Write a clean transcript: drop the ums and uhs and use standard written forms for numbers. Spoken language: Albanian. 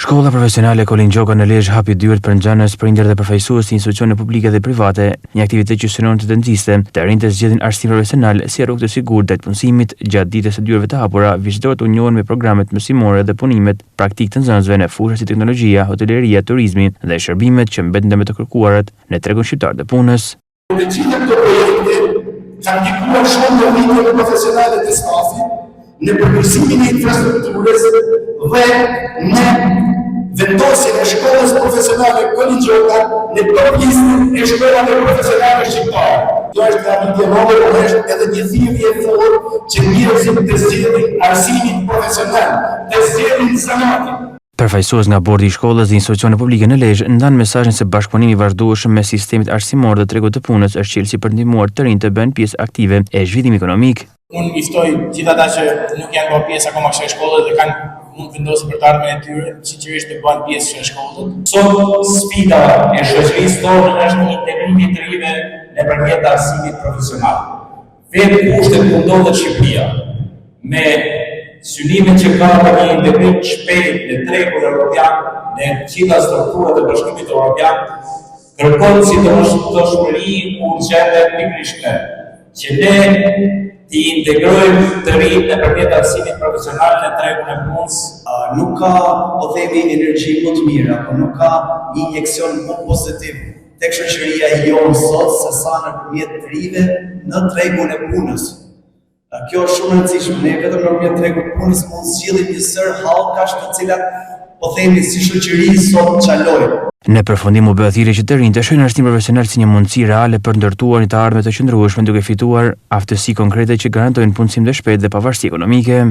Shkolla Profesionale Kolin Gjoka në Lezhë hapi dyert për nxënës, prindër dhe përfaqësues të institucioneve publike dhe private, një aktivitet që synon të nxiste të rinjtë të zgjedhin arsim profesional si rrugë të sigurt drejt punësimit. Gjatë ditës së dyerve të hapura, vizitorët u njohën me programet mësimore dhe punimet praktike të nxënësve në fusha si teknologjia, hoteleria, turizmi dhe shërbimet që mbeten ndër më të kërkuarat në tregun shqiptar të punës. Të gjitha këto projekte kanë ndikuar shumë në rritjen profesionale të stafit, në përmirësimin e infrastrukturës dhe në vendosjen e shkollës profesionale Kolin Gjoka në top listën e shkollave profesionale shqiptare. Kjo është një arritje e madhe, por është edhe një thirrje e fortë që njerëzit të zgjedhin arsimin profesional, të zgjedhin zanatin. Përfaqësues nga bordi i shkollës dhe institucione publike në Lezhë ndanë mesazhin se bashkëpunimi i vazhdueshëm mes sistemit arsimor dhe tregut të punës është çelësi për të ndihmuar të rinjtë të bëhen pjesë aktive e zhvillimit ekonomik. Unë i ftoj gjithë ata që nuk janë bërë pjesë akoma kësaj shkolle dhe kanë mund të vendosin për të ardhmen e tyre, sinqerisht të bëhen pjesë kësaj shkolle. Sot sfida e shoqërisë tonë është integrimi i të rinjve nëpërmjet arsimit profesional. Vetë kushtet ku ndodhet Shqipëria, me synimet që ka për një integrim të shpejtë në tregun europian, në të gjitha strukturat e Bashkimit Europian, kërkon si domosdoshmëri urgjente pikërisht këtë, që ne t'i integrojmë të rinjtë nëpërmjet arsimit profesional në tregun e punës. Nuk ka, po themi, energji më të mirë apo nuk ka një injeksion më pozitiv tek shoqëria jonë sot se sa nëpërmjet të rinjve në tregun e punës. Kjo është shumë e rëndësishme. Ne vetëm nëpërmjet tregut të punës mund të zgjidhim një sërë hallkash të cilat po themi si shoqëri sot çalojmë. Në përfundim u bë thirrje që të rinjtë të shohin arsimin profesional si një mundësi reale për të ndërtuar një të ardhme të qëndrueshme duke fituar aftësi konkrete që garantojnë punësim të shpejtë dhe pavarësi ekonomike.